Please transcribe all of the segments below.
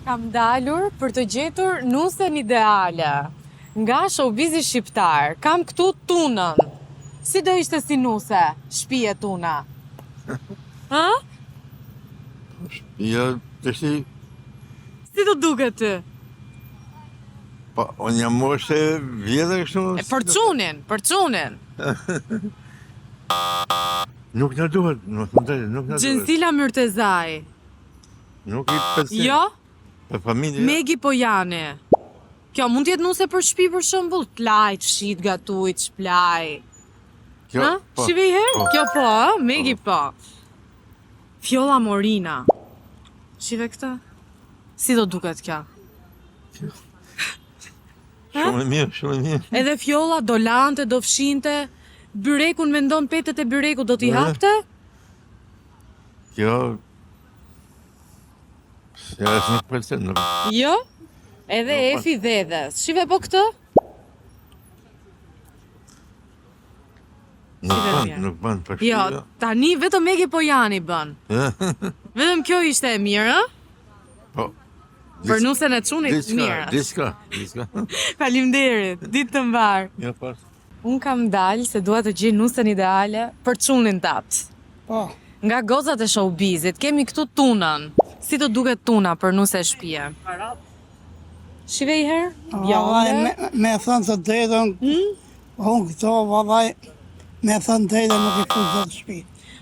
Kam dalur për të gjetur nusen ideale nga showbizi shqiptar. Kam këtu Tunën. Si do ishte si nuse, shpije Tuna? Hë? Jo, tashi, Si të duket ty? po, unë jam moshë e vjetër kështu. E, për çunin, për çunin. Nuk na duhet, nuk na duhet, nuk na duhet. Xhensila Myrtezaj. Nuk i pëlqen. Jo? Për familje. Megi Pojani. Kjo mund të jetë nuse për shtëpi për shembull, të laj, të fshit, gatuj, të shplaj. Kjo, Ha? po. Shive i herë? Po. Kjo po, ë? Megi po. Fjolla Morina. Shive këtë? Si do duket kjo? Shumë e mirë, shumë e mirë. Edhe Fjolla do lante, do fshinte, byrekun mendon petët e byrekut do t'i E? hapte? Kjo Ja, është nuk pëlqen, nuk. Jo? Edhe Jo, po. Efi Dhedhes. Shive po këtë? Nuk Shive bën, mirë. nuk bën për Jo, shtëpi. tani vetëm Megi Pojani bën. Vetëm kjo ishte e mirë, ë? Po. Për nusen e çunit Diçka, mirë. diçka, diçka. Faleminderit. Ditë të mbar. Jo, pas. Unë kam dalë se dua të gjej nusen ideale për çunin tat. Po, Nga gocat e showbizit, kemi këtu Tunën. Si të duket Tuna për nuse shtëpie? Shive i herë? vallaj, Bjonde. me, me thënë të drejtën, Hmm? unë këto, vallaj, me thënë drejtën nuk i fut dot në shtëpi.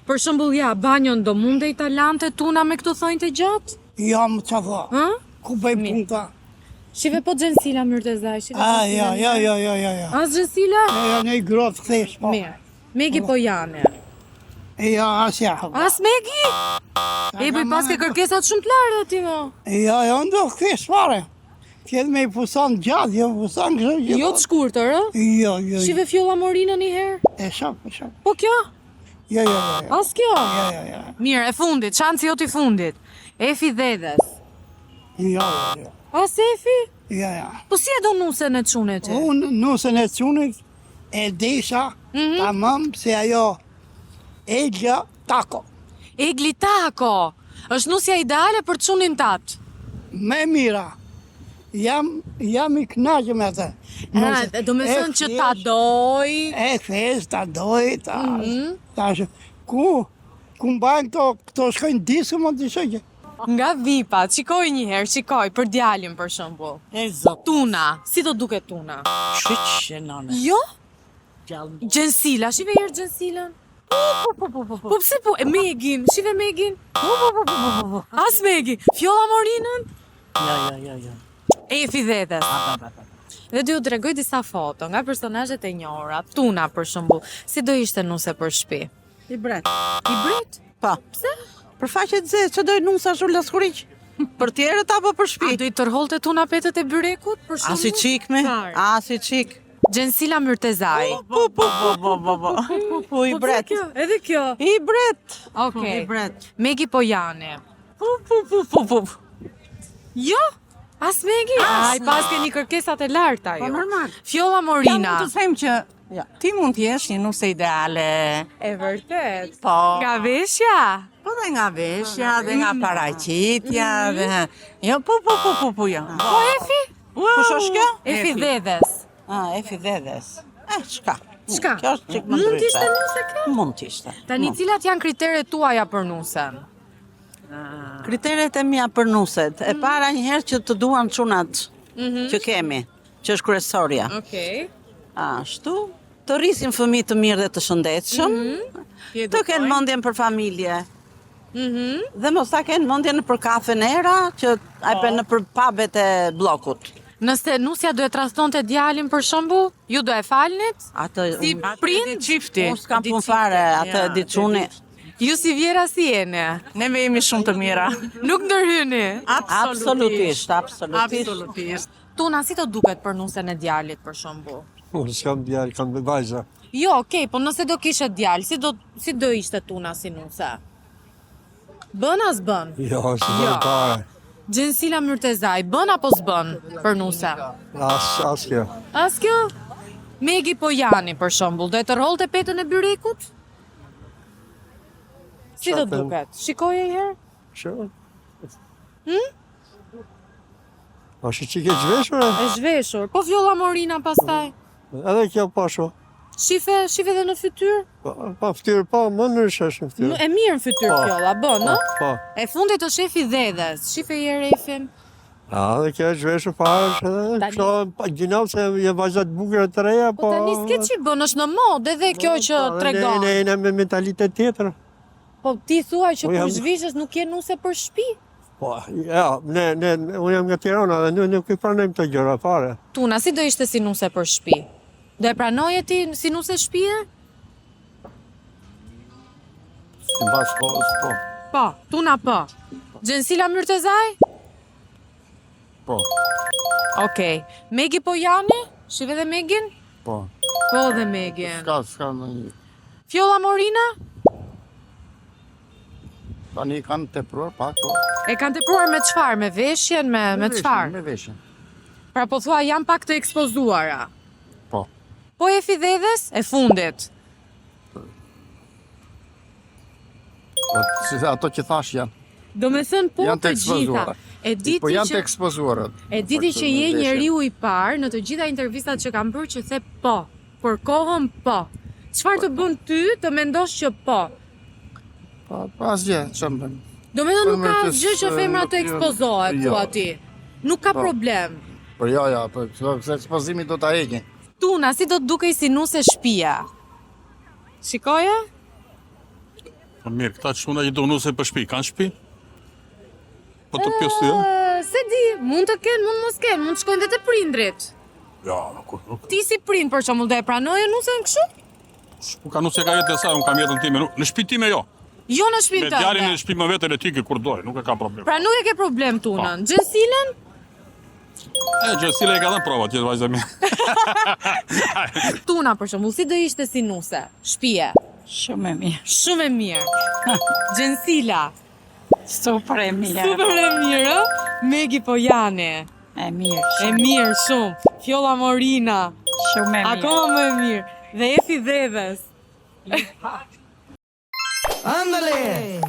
Për shembull, ja, banjon do mundej ta lante Tuna me këto thonjë të gjatë? Jo, më qa tha, Ë? ku bëj punë ta? Shive po Xhensila Myrtezaj, shive A, po jo, jo, jo, jo, jo, jo. As Xhensila? Jo, jo, një grotë kthesh, po. Mirë. Megi Pojani. Jo, as ja. As Megi? E bëj pas ke kërkesat shumë të larta ti mo. Jo, jo, unë do kthesh fare. Tjetë me i fusan gjatë, jo fusan kështu gjithë. Jo të shkurtër, ë? Jo, jo, jo. Shive Fjolla Morinën një herë? E shoh, e shoh. Po kjo? Jo, jo, jo, jo. As kjo? Jo, jo, jo. Mirë, e fundit, shansi jot i fundit. Efi Dhedhes. Jo, jo, jo. As Efi? Jo, jo. Po si e do nusen e çunit ti? Unë nusën e çunit e desha Mhm. tamam se ajo Egla Tako. Egli Tako. Është nusja ideale për çunin tat. Më e mira. Jam, jam i kënaqur me atë. Ha, do me e thënë që ta thjesht- doj. E thjesht, ta doj, ta... Mhm. Ta ku, ku mbajnë këto, këto shkojnë disë, më të shoqe. Nga Vipa, shikoj një herë, shikoj për djalin për shembull. E zot, Tuna, si do duket Tuna? shyq e nane. Jo? Gjallë. Xhensila, shive herë Xhensilën. Po, po, po, po, po. Po pse po? E Megin, shive Megin? Po, po, po, po, po, po. As Megi. Fjolla Morinën? Jo, jo, jo, jo. Efi Dhedhes. Pa, pa, pa, pa. Dhe do ju tregoj disa foto nga personazhet e njohura. Tuna për shembull, si do ishte nuse për shtëpi? I bret. I bret? Po. Pse? Për faqe të zezë, që dojnë nusa ashtu laskuriq? Për tjerët apo për A shtëpi? do i tërhollte Tuna petët e byrekut për shembull? As i çik me, Çfarë? as i çik. Xhensila Myrtezaj. Po, po, po, po, po, po. Po, po, i Po pse bret. kjo? Edhe kjo. I bret. Okej. I bret. Megi Pojani. Po, po, po, po, po. Jo? As Megi? Ai pas keni kërkesat e larta Po ju. normal. Fjolla Ja Morina. mund të them që Ja. ti mund të jesh një nuse ideale. E vërtet. Po. Nga veshja? Po dhe nga veshja, dhe nga paraqitja, dhe jo, po po po po po jo. Po Efi? Kush është kjo? Efi Dhedhes. Ah, Efi Dhedhes. Eh, çka? Çka? Kjo është çik më Mund ndryshe. të ishte nuse kjo? Mund të ishte. Tani Mund. cilat janë kriteret tuaja për nusen? Kriteret e mia për nuset. E para një herë që të duan çunat që kemi, që është kryesorja. Okej. Ashtu, të rrisin fëmijë të mirë dhe të shëndetshëm, të kenë mendjen për familje. Dhe mos ta kenë mendjen për kafen era që ai në për pubet e bllokut. Nëse nusja do e tradhtonte djalin për shembull, ju do e falnit? Atë Si unë- prind? Çifti. unë s'kam punë fare, atë e di çuni. Ju si vjera si jeni? Neve jemi shumë të mira. Nuk ndërhyni. Absolutisht, absolutisht. Absolutisht. Tuna si të duket për nusen e djalit për shembull? Unë s'kam djalë, kam vajza. Jo, okej, po nëse do kishe djalë, si do si do ishte Tuna si nuse? Bën a s'bën? Jo, s'bën Jo. fare. Xhensila Myrtezaj, bën apo s'bën për nuse? As, as kjo. As kjo? Megi Pojani për shembull, do e tërhollte petën e byrekut? Si do Qa them? duket? Shikoje një herë? Që? Është çikë e zhveshur, e? E zhveshur. Po Fjolla Morina pastaj. Edhe kjo po ashtu. Shife, shife edhe në fytyrë? Po, po fytyrë, po, më ndryshe është në fytyrë. E mirë në fytyrë Po. Fjolla, bën, ë? Po. E fundit është Efi Dhedhes. Shife i Efin. A, dhe kjo është zhveshur fare, është edhe Tani- kështu, pa gjinau se janë vajza të bukura të reja, Po po... tani s'ke ç'i bën, është në modë edhe kjo që Po, dhe tregon. Ne, ne jena me mentalitet tjetër. Po ti thua që Po kur jam- zhvishesh nuk je nuse për shtëpi? Po, ja, ne, ne, unë jam nga Tirana dhe ne nuk i pranojmë këto gjëra fare. Tuna, si do ishte si nuse për shtëpi? Do e pranoje ti si nuse shtëpie? Sipas kohës, po. Po, Tuna po. Xhensila Myrtezaj? Po, Okej. Megi Pojani? Shive dhe Megin? po. Po dhe Megin. S'ka, s'ka ndonjë. Fjolla Morina? Tani kanë tepruar pak, po. E kanë tepruar me çfarë? Me veshjen, me me veshjen, çfarë? Me veshjen. Pra po thua janë pak të ekspozuara. Po. Po Efi Dhedhes? E fundit. Po, si ato që thash janë. Do me thënë po Janë të të gjitha. ekspozuara. E di Po ti janë që të ekspozuara. E di ti që je njeriu i parë në të gjitha intervistat që kam bërë që the po, për kohën po. Çfarë të bën ty të mendosh që po? Po, po asgjë, ç'm bën. Do me thënë nuk ka Femrat asgjë që s- femra të nuk- ekspozohet, jo. thua ti. Nuk ka Po. problem. Po jo, jo, po se ekspozimi do ta heqin. Tuna, si do të dukej si nuse shtëpia? Shikoje? Po mirë, këta çuna që do nuse për shtëpi, kanë shtëpi? Po të pyes ty, ë? Ë, Se di, mund të kenë, mund mos kenë, mund të shkojnë dhe te prindrit. Ja, nuk nuk. Ti si prind për shembull do e pranoje nusen kështu? Po ka nuse ka jetën e saj, unë kam jetën time. Nuk, në shtëpi time jo. Jo në Me shtëpinë djalin tënde. në shtëpi më vete le tike kur doj, nuk e ka problem. Pra nuk e ke problem Tunën. Xhensilën? E Xhensila i ka dhënë provat, që vajza mirë. Tuna për shembull, si do ishte si nuse? Shtëpie. Shumë e mirë. Shumë e mirë. Xhensila, Super e mirë. super e mirë, ë? Megi Pojani, E mirë. e Shumë, mirë shumë. Fjolla Morina, shumë e mirë. akoma më e mirë. Dhe Efi Dhedhes. Andale!